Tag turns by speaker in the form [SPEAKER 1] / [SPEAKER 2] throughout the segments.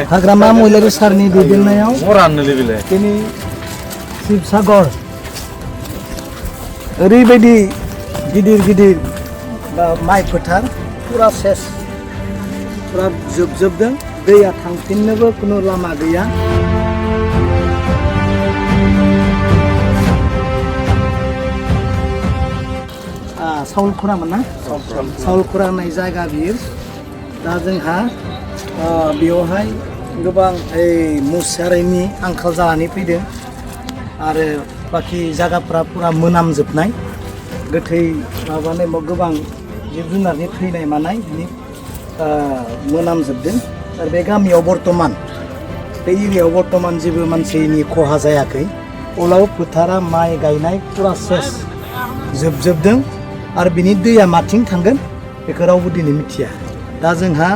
[SPEAKER 1] हाग्रामा महिलारि सारनि दैदेननायाव दिनै शिबसागर ओरैबायदि गिदिर गिदिर माइ फोथार पुरा सेस पुरा जोबजोबदों दैया थांफिननोबो खुनु लामा गैया साउलखुरामोन ना साउलखुरा होननाय जायगा बियो दा जोंहा बेयावहाय गोबां मुसारिनि आंखाल जानानै फैदों आरो बाखि जायगाफ्रा पुरा मोनामजोबनाय गोथै माबानाय गोबां जिब जुनारनि थैनाय मानाय बिनि मोनामजोबदों आरो बे गामियाव बर्तमान बे एरियायाव बर्तमान जेबो मानसिनि खहा जायाखै अब्लाबो फोथारा माइ गायनाय पुरा सेस जोबजोबदों आरो बिनि दैया माथिं थांगोन बेखौ रावबो दिनै मिथिया दा जोंहा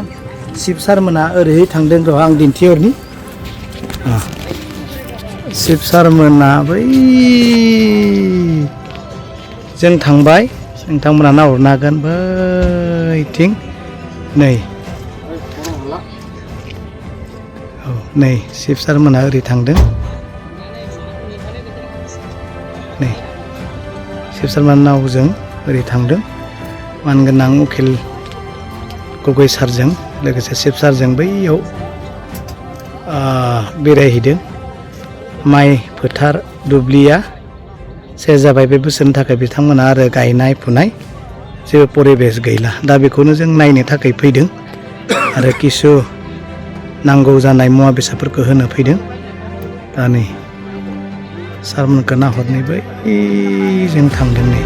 [SPEAKER 1] शिब सारमोना ओरैहाय थांदों र' आं दिन्थिहरनि शिब सारमोना बै जों थांबाय नोंथांमोना नाहरनो हागोन बैथिं नै औ नै शिब सारमोना ओरै थांदों नै शिब सारमोना नावजों ओरै थांदों मानगोनां उखिल गगৈ सारजों लोगोसे शिब सारजों बैयाव बेरायहैदों माइ फोथार दुब्लिया सेस जाबाय बे बोसोरनि थाखाय बिथांमोना आरो गायनाय फुनाय जेबो परिबेस गैला दा बेखौनो जों नायनो थाखाय फैदों आरो किसु नांगौ जानाय मुवा बेसादफोरखौ होनो फैदों दा नै सारमोनखौ नाहरनाय बै जों थांदों नै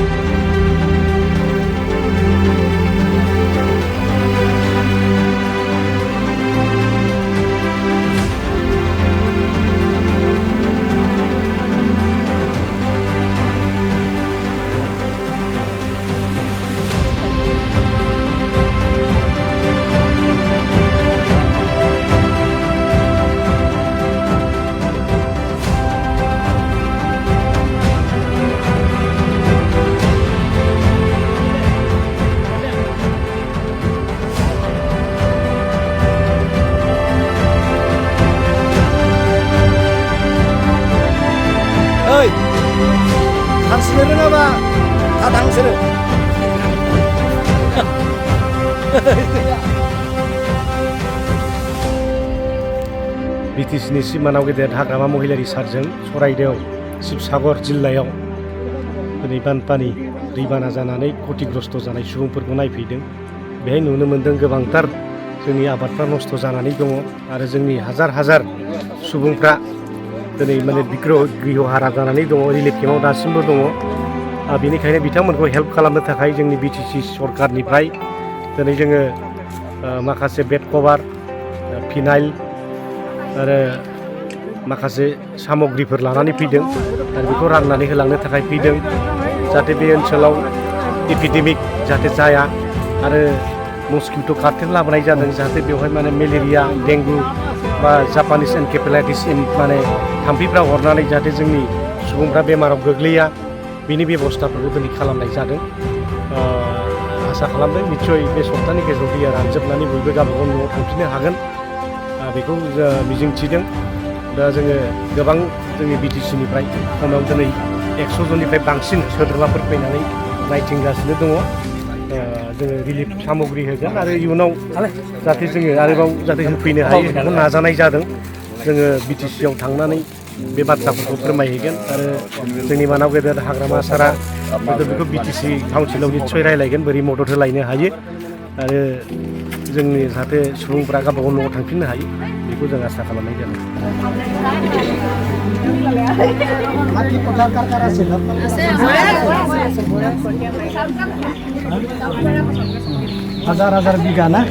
[SPEAKER 1] सानस्रिनो रोङाबा थाथां नोंसोरो
[SPEAKER 2] बिटिसिनि सिमानाव गेदेर हाग्रामा महिलारि सारजों सराइदेव शिबसागर जिल्लायाव दिनै बानपानि दैबाना जानानै क्षतिग्रस्त जानाय सुबुंफोरखौ नायफैदों बेहाय नुनो मोन्दों गोबांथार जोंनि आबादफ्रा नस्थ' जानानै दङ आरो जोंनि हाजार हाजार सुबुंफ्रा दिनै माने गृहहारा जानानै दङ रिलिफ केम्पआव दासिमबो दङ बेनिखायनो बिथांमोनखौ हेल्प खालामनो थाखाय जोंनि बिटिसि सरकारनिफ्राय दिनै जोङो माखासे बेड कभार फिनाइल आरो माखासे सामग्रिफोर लानानै फैदों आरो बेखौ राननानै होलांनो थाखाय फैदों जाहाथे बे ओनसोलाव एपिडेमिक जाहाथे जाया आरो मस्किउट' कार्टेल लाबोनाय जादों जाहाथे बेवहाय माने मेलेरिया डेंगु बा जापानिस एनकेफेलाइटिस माने थाम्फैफ्रा हरनानै जाहाथे जोंनि सुबुंफ्रा बेमाराव गोग्लैया बिनि बेबस्थाफोरखौ दिनै खालामनाय जादों आसा खालामदों निस्सय बे सप्तानि गेजेराव दैया रानजोबनानै बयबो गावबागाव न'आव थांफिननो हागोन बेखौ मिजिंथिदों दा जोङो गोबां जोंनि बिटिसिनिफ्राय खमाव दिनै 100 जननिफ्राय बांसिन सोद्रोमाफोर फैनानै नायथिंगासिनो दङ जोङो रिलिफ सामग्रि होगोन आरो इयुनाव जाहाथे जोङो आरोबाव जाहाथे होफैनो हायो बेखौ नाजानाय जादों जोङो बिटिसिआव थांनानै बे बाथ्राफोरखौ फोरमायहैगोन आरो जोंनि मानाव गेदेर हाग्रामा सारा बेखौ बिटिसि काउन्सिलाव निस्सय रायलायगोन बोरै मदद होलायनो हायो आरो जोंनि जाहाथे सुबुंफ्रा गावबागाव न'आव थांफिननो हायो बेखौ जों आसा खालामनाय जादों
[SPEAKER 1] हाजार बिगा ना